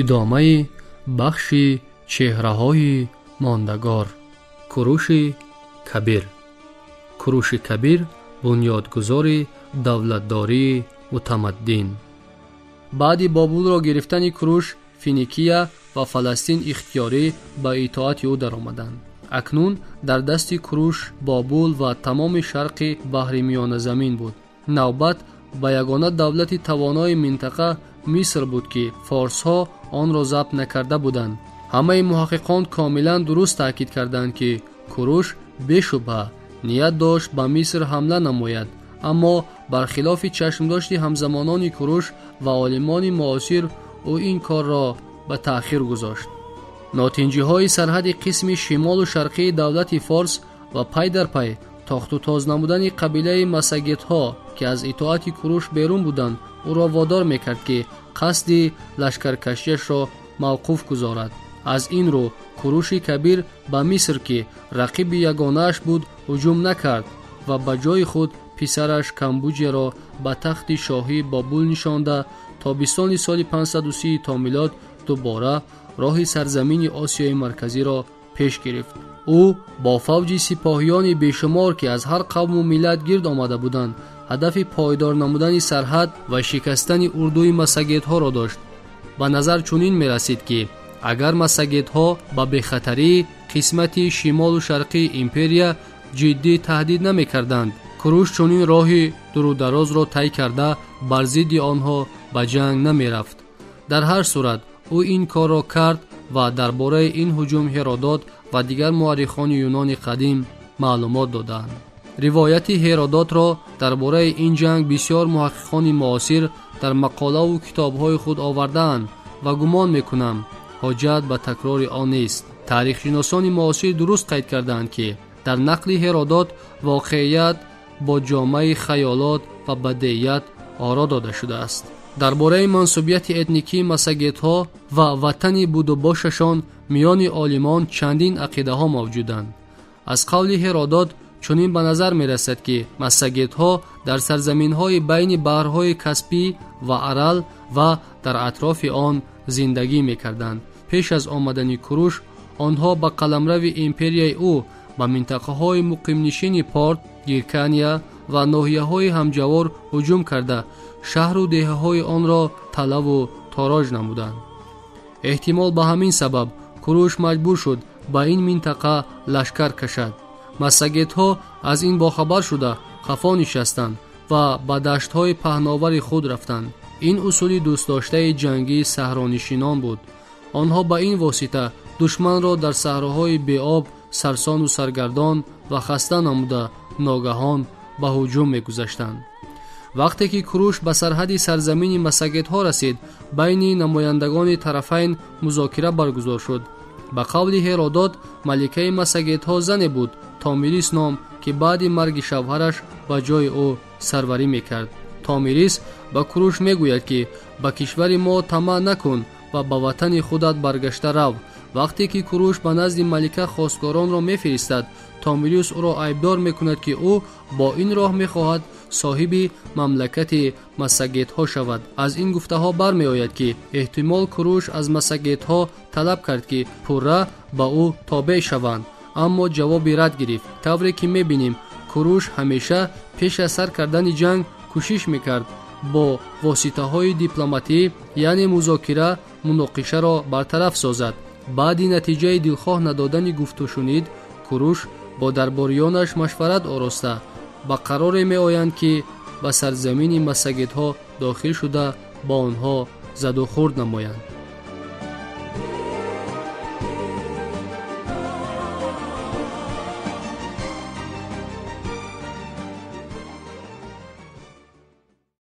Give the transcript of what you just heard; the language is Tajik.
Идомаи бахши чеҳраҳои мондагор. Куруши Кабир. Куруши Кабир бунёдгузори давлатдории мутамаддин. Баъди Бобулро гирифтани Куруш, Финикия ва Фаластин ихтиёрӣ ба итоати ӯ даромаданд. Акнун дар дасти Куруш Бобул ва тамоми шарқи баҳри Миёназамин буд. Навбат ба ягона давлати тавонои минтақа Миср буд, ки форсҳо онро забт накарда буданд. Ҳамаи муҳаққиқон комилан дуруст таъкид карданд, ки Куруш бешубҳа ният дошт ба Миср ҳамла намояд, аммо бархилофи чашмдошти ҳамзамонони Куруш ва олимони муосир, ӯ ин корро ба таъхир гузошт. Нотинҷиҳои сарҳади қисми шимолу шарқии давлати форс ва пай дар пай тохту тоз намудани қабилаи массагетҳо, ки аз итоати Куруш берун буданд, ӯро водор мекард, ки қасди лашкаркашиашро мавқуф гузорад. Аз ин рӯ Куруши Кабир ба Миср, ки рақиби ягонааш буд, ҳуҷум накард ва ба ҷои худ писараш Камбуҷияро ба тахти шоҳӣ Бобул нишонда, тобистони соли 530 то милод дубора роҳи сарзамини Осиёи Марказиро пеш гирифт. Ӯ бо фавҷи сипоҳиёни бешумор, ки аз ҳар қавму миллат гирд омада буданд, ҳадафи пойдор намудани сарҳад ва шикастани урдуи массагетҳоро дошт. Ба назар чунин мерасид, ки агар массагетҳо ба бехатарии қисмати шимолу шарқии империя ҷиддӣ таҳдид намекарданд, Куруш чунин роҳи дурударозро тай карда бар зидди онҳо ба ҷанг намерафт. Дар ҳар сурат ӯ ин корро кард ва дар бораи ин ҳуҷум Ҳеродот ва дигар муаррихони юнони қадим маълумот додаанд. Ривояти Ҳеродотро дар бораи ин ҷанг бисёр муҳаққиқони муосир дар мақолаву китобҳои худ овардаанд ва гумон мекунам ҳоҷат ба такрори он нест. Таърихшиносони муосир дуруст қайд кардаанд, ки дар нақли Ҳеродот воқеият бо ҷомаи хаёлот ва бадеият оро дода шудааст. Дар бораи мансубияти этникии массагетҳо ва ватани будубошашон миёни олимон чандин ақидаҳо мавҷуданд. Аз қавли Ҳеродот чунин ба назар мерасад, ки массагетҳо дар сарзаминҳои байни баҳрҳои Каспӣ ва Арал ва дар атрофи он зиндагӣ мекарданд. Пеш аз омадани Куруш онҳо ба қаламрави империяи ӯ, ба минтақаҳои муқимнишини Порт, Гиркания ва ноҳияҳои ҳамҷавор ҳуҷум карда, шаҳру деҳаҳои онро талаву тороҷ намуданд. Эҳтимол ба ҳамин сабаб Куруш маҷбур шуд ба ин минтақа лашкар кашад. Массагетҳо аз ин бохабар шуда қафо нишастанд ва ба даштҳои паҳновари худ рафтанд. Ин усули дӯстдоштаи ҷангии саҳронишинон буд. Онҳо ба ин восита душманро дар саҳроҳои беоб сарсону саргардон ва хаста намуда ногаҳон ба ҳуҷум мегузаштанд. Вақте ки Куруш ба сарҳади сарзамини массагетҳо расид, байни намояндагони тарафайн музокира баргузор шуд. Ба қавли Ҳеродот, маликаи массагетҳо зане буд Томирис ном, ки баъди марги шавҳараш ба ҷои ӯ сарварӣ мекард. Томирис ба Куруш мегӯяд, ки ба кишвари мо тамаъ накун ва ба ватани худат баргашта рав. Вақте ки Куруш ба назди малика хостгоронро мефиристад, Томирис ӯро айбдор мекунад, ки ӯ бо ин роҳ мехоҳад соҳиби мамлакати массагетҳо шавад. Аз ин гуфтаҳо бармеояд, ки эҳтимол Куруш аз массагетҳо талаб кард, ки пурра ба ӯ тобеъ шаванд, аммо ҷавоби рад гирифт. Тавре ки мебинем, Куруш ҳамеша пеш аз сар кардани ҷанг кӯшиш мекард бо воситаҳои дипломатӣ, яъне музокира, муноқишаро бартараф созад. Баъди натиҷаи дилхоҳ надодани гуфтушунид, Куруш бо дарбориёнаш машварат ороста ба қароре меоянд, ки ба сарзамини массагетҳо дохил шуда ба онҳо задухӯрд намоянд.